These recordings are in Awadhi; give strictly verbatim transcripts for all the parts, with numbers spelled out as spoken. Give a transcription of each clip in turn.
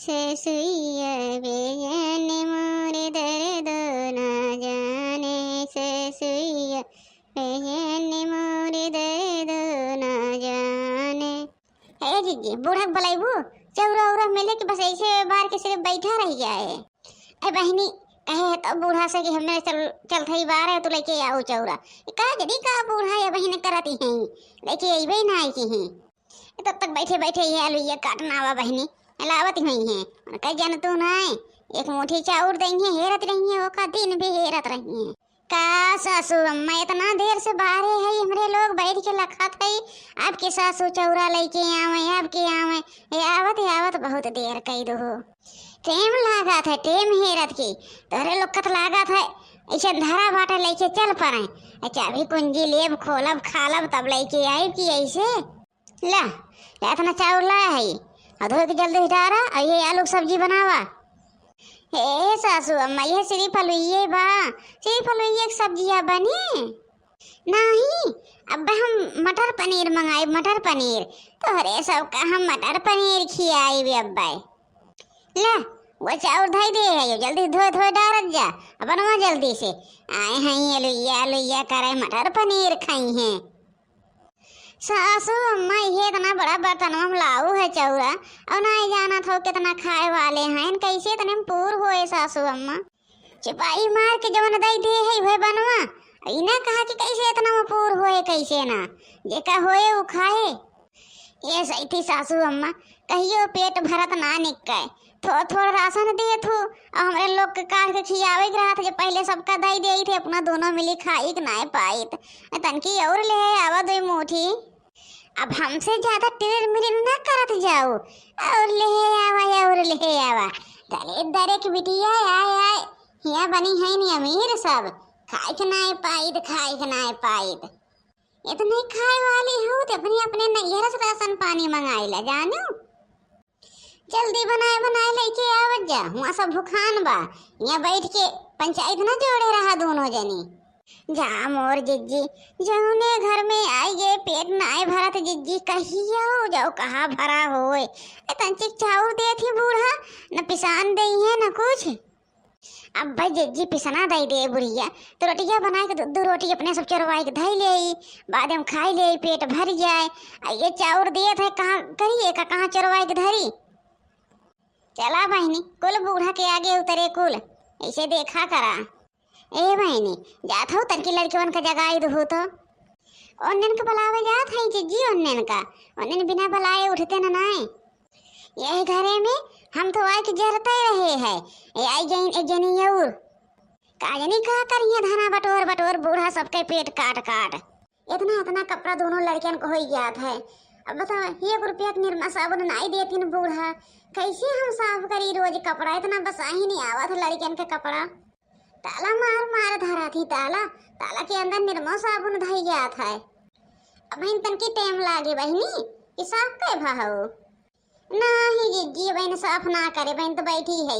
ससुइया बेजन मोर दर्द ना जाने, ससुइया बेजन मोर दर्द ना जाने। ए जीजी, बूढ़ा के बुलाइबू? चौरा उरा मिले कि बस ऐसे बार के सिर्फ बैठा रह जाए? ए बहिनी, कहे है तो बूढ़ा से कि हमरे चल, चलत हई बार है तो लेके आओ चौरा। का जनी का बूढ़ा या बहिनी करती हैं, लेके अइबे ना आई की हैं। तब तक बैठे बैठे ये आलू ये काटना आवा बहिनी, लावत हुई हैं। उनका जन तू ना, एक मुट्ठी चाउर देंगे, हेरत रही हैं, ओका दिन भी हेरत रही हैं। का सासू अम्मा, इतना देर से बाहरे है, हमरे लोग बैठ के लखत है, आपके सासू चौरा लेके आवे, आपके आवे, ये आवत, ये आवत बहुत देर कई दो। टेम लागत है, टेम हेरत की, तोहरे लोग कत लागत है, ऐसे धरा बाटे लेके चल पड़े, चाबी कुंजी लेब, खोलब, खालब, तब लेके आइब कि ऐसे। ला, ला इतना चाउर लाया है, और धो के जल्दी से डारा, और ये आलू की सब्जी बनावा। हे सासू अम्मा, ये सिर्फ हलुइये बा, सिर्फ हलुइये की सब्जिया बनी? नहीं, अब हम मटर पनीर मंगाई, मटर पनीर। तोहरे सबका हम मटर पनीर खियाई अब्बे। ले, वो चाउर धई दे है, जल्दी धोए धोए डारत जा, अब बनवा जल्दी से। आए हैं ये लुइया लुइया करे, मटर पनीर खाई हैं। सासू अम्मा, ये इतना बड़ा बर्तनवा में लाऊ है चौरा, और ना ही जानत हो कितना खाए वाले हैं, कैसे इतने में पूर होए सासू अम्मा? चिपाई मार के जवन दई दे है वह बनवा, ई ना कहा कि कैसे इतना में पूर होए, कैसे ना, जेका होए उ खाए। ये सही थी सासू अम्मा, कहियो पेट भरत ना निकाय, थोड़ थोड़ राशन देत हूँ, और हमरे लोग के काढ़ के खियावे के रहत, जो पहले सबका दई देई थे, अपना दोनों मिली खाई के नाय पाइत। तनकी और ले आवा दो मुट्ठी। अब हमसे ज्यादा टिरिर मिरिर ना करत जाओ, और ले आवा, और ले आवा। दरे दरे के बिटिया आय आय, हिया बनी है नी अमीर सब, खाए के नाय पाइत, खाए के नाय पाइत। इतने खाए वाली हो तो अपने अपने नैहर से राशन पानी मंगाई ला जानू। जल्दी बनाए बनाए लेके आवत जा, हुआ सब भुखान बा। यहाँ बैठ के पंचायत ना जोड़े रहा दोनों जनी। जा मोर जिज्जी, जौने घर में आई गए पेट नाय भरत जिज्जी, कहियो जाओ कहाँ भरा होए। ए तंचिक चाउर देत ही बूढ़ा, न पिसान देई है न कुछ। अब भाई जिज्जी पिसना दई दे बुढ़िया, तो रोटिया बनाए के दो, दो रोटी अपने सब चोरवाई के धई ले, बाद में खाई ले, पेट भर जाए। आ ये चाउर देत है, कहाँ करी एका, कहाँ चोरवाई के धरी? चला बहिनी, कुल बूढ़ा के आगे उतरे कुल, ऐसे देखा करा। ए बहिनी, जात हो तनकी लड़कियन का जगाई दहू तो। ओन्नेन के बुलावे जात है जिज्जी, ओन्नेन का, ओन्नेन बिना बुलाए उठते न नाय। यह घरे में हम तो आए के जरते रहे है, ए आई गई एक जनी और। का जनी का करिए धना बटोर बटोर बूढ़ा सबके पेट काट काट। इतना, इतना कपड़ा दोनों लड़कियन को होई जात है। अब बताओ, एक रुपया के निरमा साबुन नाई देतिन बूढ़ा, कैसे हम साफ करी रोज कपड़ा? इतना बसाही नहीं आवत है लड़कियन के कपड़ा। ताला मार मार धरा थी ताला, ताला के अंदर निरमा साबुन धई जात है। अब इन तनकी टेम लागे बहिनी, कि साफ कै भा हो? नाही जिज्जी, बहिन साफ ना करे, बहिन तो बैठी है।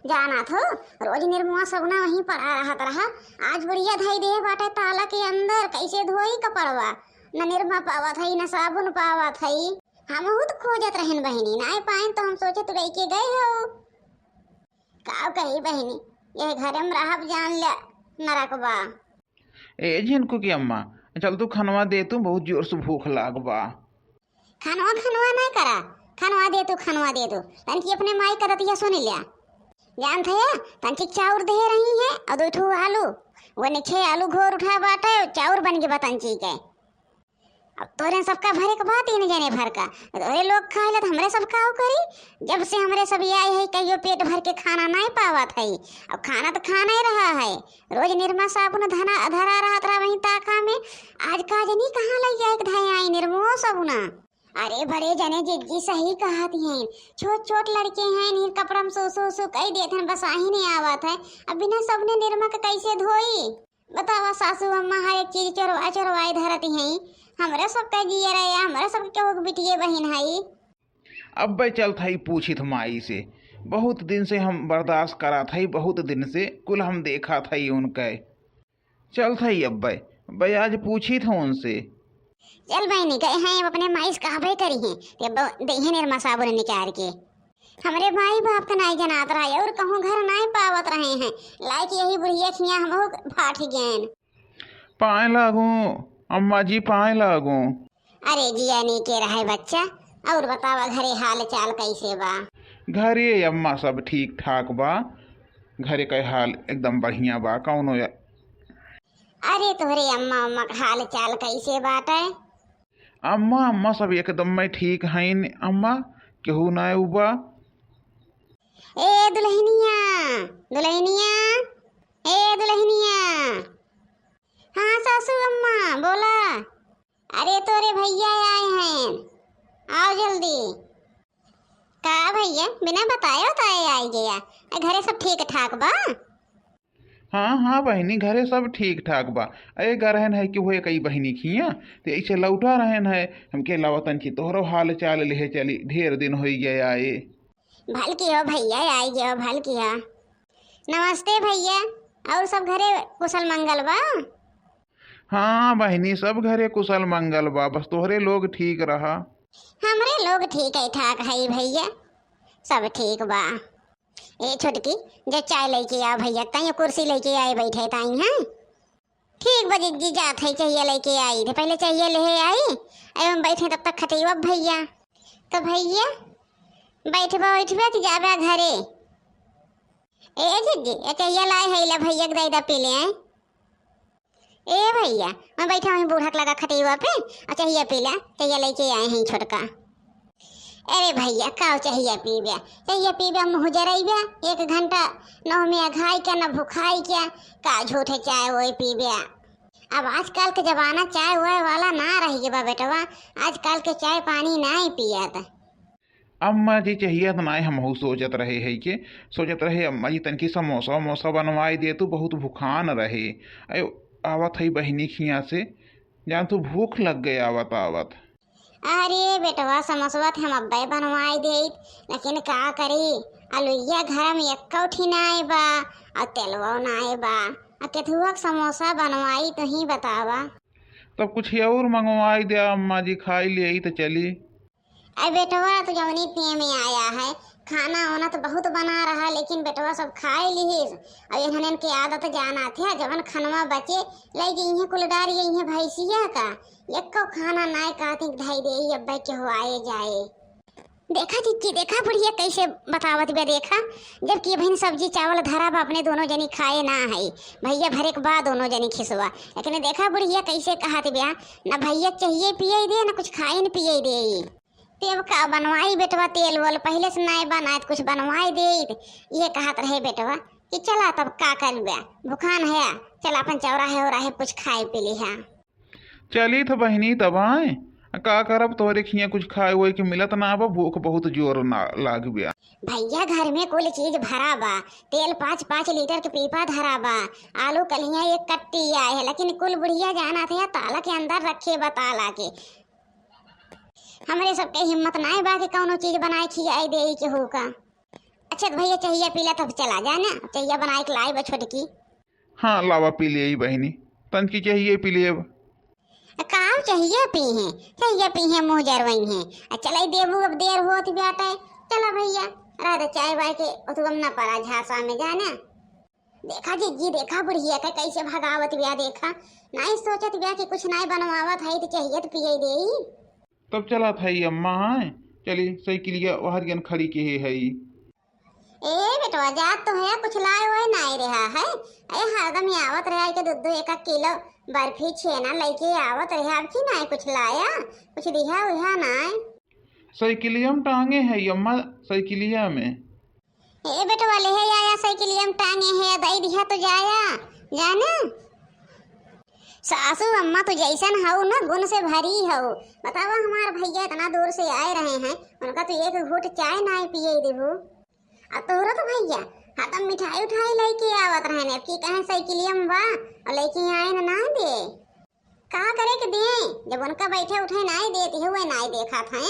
जाना थो, रोज निरमुआ सबना वहीं पड़ा रहत रहा। आज बुढ़िया धई दे बाटे ताला के अंदर, कैसे धोई कपड़वा? न निरमा पावत है, न साबुन पावत है। हमहू तो खोजत रहन बहिनी, नाय पाइन तो हम सोचे तू लेके गए हो। का कही बहिनी, ये घरे में रहब जान ले नरक बा। ए झिनकू की अम्मा, चल तू खनवा दे तू, बहुत जोर से भूख लाग बा। खनवा, खनवा ना करा, खनवा दे तू, खनवा दे तू। तनकी अपने माई का दतिया सुन लिया। जानत है, तनकी चाउर दे रही है और दो ठो आलू। वो निखे आलू घोर उठा बाटे, चाउर बन के बा तनकी के। अब तोरे सबका भरे के बा तीन जने भर का, तोरे लोग खाए ला तो हमरे सबका आउ करी। जब से हमरे सब ये आए है, कहियो पेट भर के खाना नहीं पावत है। अब खाना तो खाना ही रहा है, रोज निरमा साबुन धना धरा रहत रहा वहीं ताका में। आज का जनी कहाँ लई जाए के धाए आई निरमो सबुना। अरे बड़े जने जिज्जी सही कहत हैं, छोट छोट लड़के हैं, नीर कपड़ा में सो सो सो कई देत हैं, बसाही नहीं आवत है। अब बिना सबने निरमा के कैसे धोई? बतावा सासू अम्मा, हर एक चीज चोरवा चोरवाए धरती हैं। हमरा सबका जिया रहे, हमरा सबके केहू के बिटिये बहिन हई। अब्बे चलत हई पूछित माई से, बहुत दिन से हम बर्दाश्त करत हई, बहुत दिन से कुल हम देखत हई उनके। चलत हई अब्बे, अब्बे आज पूछित हूँ उनसे। चल बहिनी, गए हैं, अब अपने माई से कहबे करी हैं, ते ब-, देहे निरमा साबुन निकाल के। हमरे माई बाप का नाई जनात रहे और कहूँ घर नाई पावत रहे हैं, लाइके यही बुढ़िया खिया हमहू फाट गएन। पाए लागू, अम्मा जी, पाए लागू। अरे जिया, नीके रहे बच्चा। और बतावा, घरे हाल चाल कैसे बा? घरे अम्मा सब ठीक ठाक बा। घरे के हाल एकदम बढ़िया बा, कौनो या- अरे तोहरे अम्मा उम्मा का हाल चाल कैसे बाटे? अम्मा, अम्मा सब एकदम में ठीक हईन अम्मा, केहू ना उबा। ए दुल्हनिया, दुल्हनिया, ए दुल्हनिया। हाँ सासू अम्मा, बोला। अरे तोरे भैया आए हैं, आओ जल्दी। का भैया, बिना बताए बताए आई गया? ए, घरे सब ठीक ठाक बा? हाँ हाँ बहिनी, घरे सब ठीक ठाक बा। ए, गा रहन है कि हुए कई बहिनी खिया, ते ऐसे लौटा रहन है, हमके लावतन कि तोहरो हाल चाल लेहे चली, ढेर दिन होई गए आए। भल कियो भैया, आई गयो, भल किया। नमस्ते भैया, और सब घरे कुशल मंगल बा? हाँ बहिनी, सब घरे कुशल मंगल बा, बस तोहरे लोग ठीक रहा। हमरे लोग ठीक है ठाक है भैया, सब ठीक बा। ए छोटकी, जे चाय लेके आ भैया, ताई कुर्सी लेके आए बैठे ताई हैं। ठीक बा जिज्जी, जात है चाहिए लेके आई थे, पहले चाहिए लेहे आई, अब हम बैठे तब तक खटेवा भैया। तो भैया बैठबा बैठबा कि जाबा घरे? ए जिज्जी, ए चाहिए लाए है, ला भैया के दे दा पी ले। ए भैया, मैं बैठा वहीं बूढ़ा के लगा खटेवा पे, और चाहिए पी ला, चाहिए लेके आए हैं छोटका। अरे भैया, का चाहिए पीबे, चाहिए पीबे, मुँह जरैबे, एक घंटा नौ में अघाई के, न भुखाई के, का झूठे चाय वोय पीबे। अब आजकल के जमाना चाय वोय वाला ना रह गया बा बेटवा, आजकल के चाय पानी नाई पियत। अम्मा जी, चाहिए तो नाई हमहू सोचत रहे है के, सोचत रहे अम्मा जी तनकी समोसा वमोसा बनवाई दे, तू बहुत भुखान रहे। अयो, आवत है बहिनी खिया से, जान तू भूख लग गए आवत आवत। अरे बेटवा, समोसवा त हम अब्बे बनवाई देत, लेकिन का करी, अलुइया घर में एक्को ठी नाय बा, और तेलवा नाय बा, और केथुआ के समोसा बनवाई, तू ही बतावा। तब कुछ और मंगवाई दे अम्मा जी, खाई ले तो चली। अरे बेटवा, तू जौनी पिए में आया है, खाना वाना तो बहुत बना रहा, लेकिन बेटवा सब खाए लिहिस। और इन्हन के आदत जाना थे, जवन खनवा बचे, ले गई इहे कुल डारी, इहे भैंसिया का। एको खाना नाय कहती धई दे, अब्बे के हो आए जाए। देखा जिज्जी, देखा बुढ़िया कैसे बतावत बा, देखा, जबकि अबहिन सब्जी चावल धरा बा, अपने दोनों जनी खाए ना है, भैया भरे के बा दोनों जनी खिसवा, लेकिन देखा बुढ़िया कैसे कहत बा, ना भैया चाहिए पिए दे, ना कुछ खाए न पिए दे। तेब का बनवाई बेटवा, तेल वोल पहले से नाय बा, नाय तो कुछ बनवाई देइत। ये कहत रहे बेटवा कि चला तब का करबे, भुखान है, चला अपन चौराहे ओराहे कुछ खाए पी लिहा। चली तो बहिनी तब आए, का करब, तोहरे खिया कुछ खाए हुए के मिलत ना बा, भूख बहुत जोर ना लाग बा। भैया घर में कुल चीज भरा बा, तेल पाँच पाँच लीटर के पीपा धरा बा, आलू कलिया एक कट्टी आए है, लेकिन कुल बुढ़िया जाना थे ताला के अंदर रखे बा ताला के। हमरे सबके हिम्मत नाय बा कि कौनो चीज बनाए खियाए देई केहू का। अच्छा तो भैया चाहिए पी ला तब चला जाए ना, चाहिए बनाए के लाई बा छोटकी। हाँ लावा पी ले बहिनी, तनकी चाहिए पी ले। काव चाहिए पी है, चाहिए पी है मुँह जरवई है। आ चलाई देबू अब देर होत बाटे, चला भैया, रह दे चाय बाय के, ओ तू हम ना पड़ा झांसा में जाए ना। देखा जिज्जी, देखा बुढ़िया के कैसे भगावत बिया, देखा, नाई सोचत बिया कि कुछ नाई बनवावत है तो चाहिए तो पिए देई। तब चला था ई अम्मा, हाँ, चली साइकिलिया वहरियन खड़ी के है, है ई। ए बेटवा, जात तो है, कुछ लाए हुए नाई रहा है। ए हरदम ही आवत रहा है कि दो दो एक एक किलो बर्फी छेना लेके आवत रहा, अब की नाई कुछ लाया, कुछ दिहा उहा नाई। साइकिलिया में टांगे है ई अम्मा, साइकिलिया में। ए बेटवा, लेहे आया साइकिलिया में टांगे है, दई दिहा तो जाया, जाना। सासू अम्मा तो जैसन हऊ ना, गुण से भरी हऊ। बतावा, हमार भैया इतना दूर से आए रहे हैं, उनका तो एक घूंट चाय नाय पिए देबू। आ तोहरा तो भैया हरदम मिठाई उठाई लेके आवत रहे ने, अब की कहें साइकिलिया में बा, और लेके आए ना, ना दे। का करे के दे, जब उनका बैठे उठे नाय देती हुए नाय देखा था,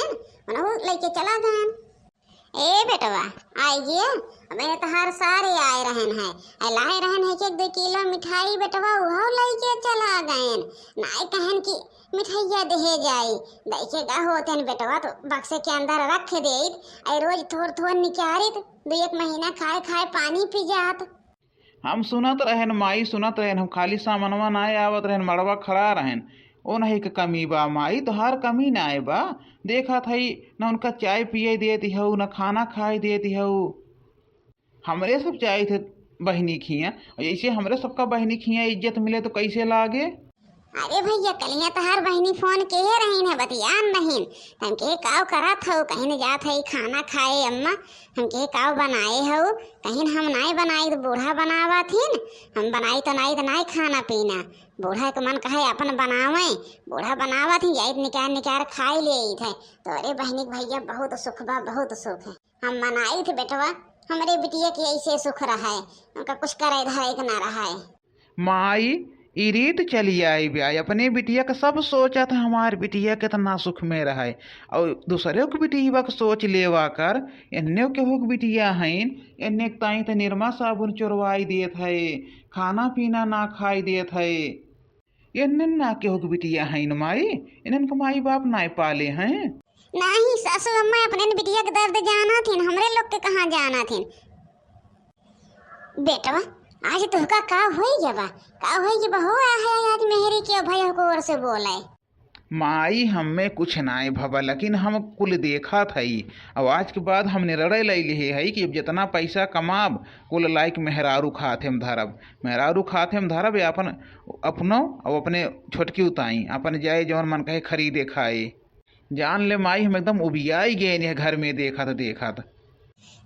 उन्हों लेके चला गए। ए बेटवा, आई गे, अब ये तहार सारे आए रहन है, ए लाए रहन है कि एक दो किलो मिठाई बेटवा, उहो लेके चला गएन। नाय कहन कि मिठाइया देहे जाई। देखे का होते हैं बेटवा, तो बक्से के अंदर रख देइत, ऐ रोज थोड़ थोड़ निकारित, दो एक महीना खाए खाए पानी पी जात। हम सुनत रहेन माई, सुनत रहेन, हम खाली सामनवा नाय आवत रहेन, मड़वा खड़ा रहेन। ओ नहीं के कमी बा माई, तोहार कमी नाय बा। देखत हई न उनका चाय पिए देत हऊ, न खाना खाए देत हऊ। हमरे सब चाहत है बहिनी खिया, और जैसे हमरे सबका बहिनी खिया इज्जत मिले तो कैसे लागे? अरे भैया, कलिया तोहार बहिनी फोन किहे रहीन है, बतियान रहीन। त हम कहे, "काव करत हऊ?" कहिन, "जात हई खाना खाए अम्मा।" हम कहे, "काव बनाए हऊ?" कहिन, "हम नाय बनाई, तो बूढ़ा बनावत हिन, हम बनाई तो नाई, तो नाय खाना पीना।" बूढ़ा के मन कहे अपन बनावे, बूढ़ा बनावत हिन, जाइत निकार निकार खाए ले आइत है। तो अरे बहिनी के भैया बहुत सुख बा, बहुत सुख है। हम मनाइत बेटवा, हमरे बिटिया के ऐसे सुख रहे, उनका कुछ करे धरे के ना रहे। माई, ई रीत चली आई ब्याय, अपने बिटिया के सब सोचत है, हमार बिटिया कितना सुख में रहे, और दूसरे के बिटिया के सोच लेवा कर। एन्ने केहू के बिटिया हईन, एन्ने के ताई त निरमा साबुन चोरवाई देत है, खाना पीना ना खाई देत है। एन्ने ना केहू के बिटिया हईन माई, इन्हन के माई बाप नाय पाले हैं। नाही सासू अम्मा, अपने न बिटिया के दर्द जानत हिन, हमरे लोग के कहाँ जानत हिन। बेटवा, आज तोहका का होई गवा? का होई गवा हो? आहे आज मेहरी के भैया को ओर से बोले। माई, हमें कुछ नाय भवा, लेकिन हम कुल देखत हई। अब आज के बाद हमने निर्णय ले लिहे हई कि अब जितना पैसा कमाब, कुल लाइक मेहरारू खाते हम धरब। मेहरारू खाते हम धरब या अपन, अपनो, अब अपने छोटकी उताई, अपन जाए जौन मन कहे खरीदे खाए। जान ले माई, हम एकदम उबियाई गए इन्हें घर में देखत देखत।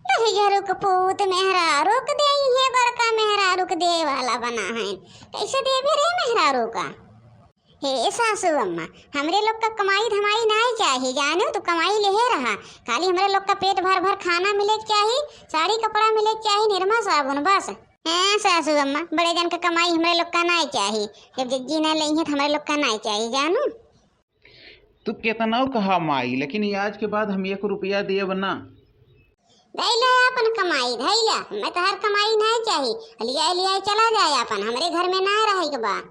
दहिजरू के पूत मेहरारू के देई है, बड़का मेहरारू के दे वाला बना है। कैसे देबे रे मेहरारू का? हे सासू अम्मा, हमरे लोग का कमाई धमाई नाय चाही, जानू, तू कमाई लेहे रहा। खाली हमरे लोग का पेट भर भर खाना मिले के चाही, साड़ी कपड़ा मिले के चाही, निरमा साबुन, बस। हाँ सासू अम्मा, बड़े जन का कमाई हमरे लोग का नाय चाही। जब जज्जी ना लेई है तो हमरे लोग का नाय चाही, जानू। तू केतनौ कहा माई, लेकिन ई आज के बाद हम एक रुपया देब ना। धइला आपन कमाई, धइला, मैं तोहार कमाई नाय चाही। लियाए लियाए चला जाए आपन, हमरे घर में ना रहे के बा।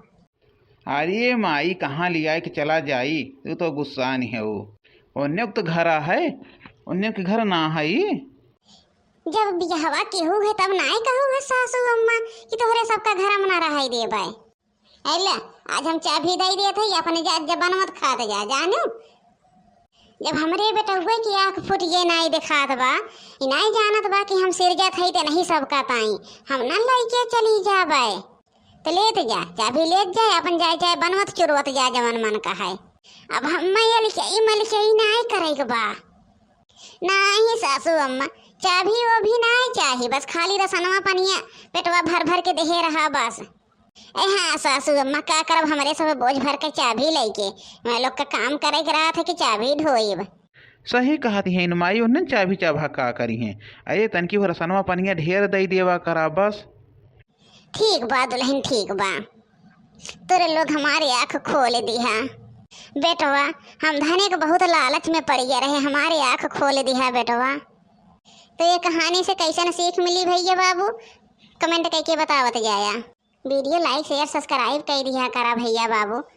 अरे माई, कहाँ लियाए के चला जाई, तू तो गुस्सान है वो। ओन्ने के तो घरा है, ओन्ने के घर ना है। जब बियाहवा केहू है तब नाय कहू है सासू अम्मा कि तोहरे सबका घर में ना रहे देबे। अइला, आज हम चाभी दे देत हई, अपने जा, जा बनवत खात जा, जानू। जब हमरे बेटउए की आँख फूट गए, नाई देखात बा, ई नाई जानत बा कि हम सिरजत हई ते नहीं सबका ताई, हम न लइके चली जाबे। तो लेत जा, चाभी लेत जा, अपन जाए जाए बनवत चुरवत जा, जवन मन कहे। अब हम मलकई मलकई नाई करे के बा। नाही सासू अम्मा, चाभी वो भी नाई चाही, बस खाली रसनवा पनिया पेटवा भर भर के देहे रहा बस। ए हाँ सासू अम्मा, का करब, हमरे सब बोझ भर के चाभी लइके, मैं लोग का काम करे के रहत है कि चाभी ढोइब। सही कहत हैं माई, उन्हन चाभी चाभा का करी हैं। अरे तनकी भर रसनवा पनिया ढेर दई देवा करा बस। ठीक बा दुल्हन, ठीक बा, तोरे लोग हमारे आँख खोल दिहा। बेटवा, हम धने के बहुत लालच में पड़ गए रहे, हमारे आँख खोल दिहा बेटवा। तो ये कहानी से कैसन सीख मिली भैया बाबू, comment करके बतावत जाया। Video like, share, subscribe कर दिया करा भैया बाबू।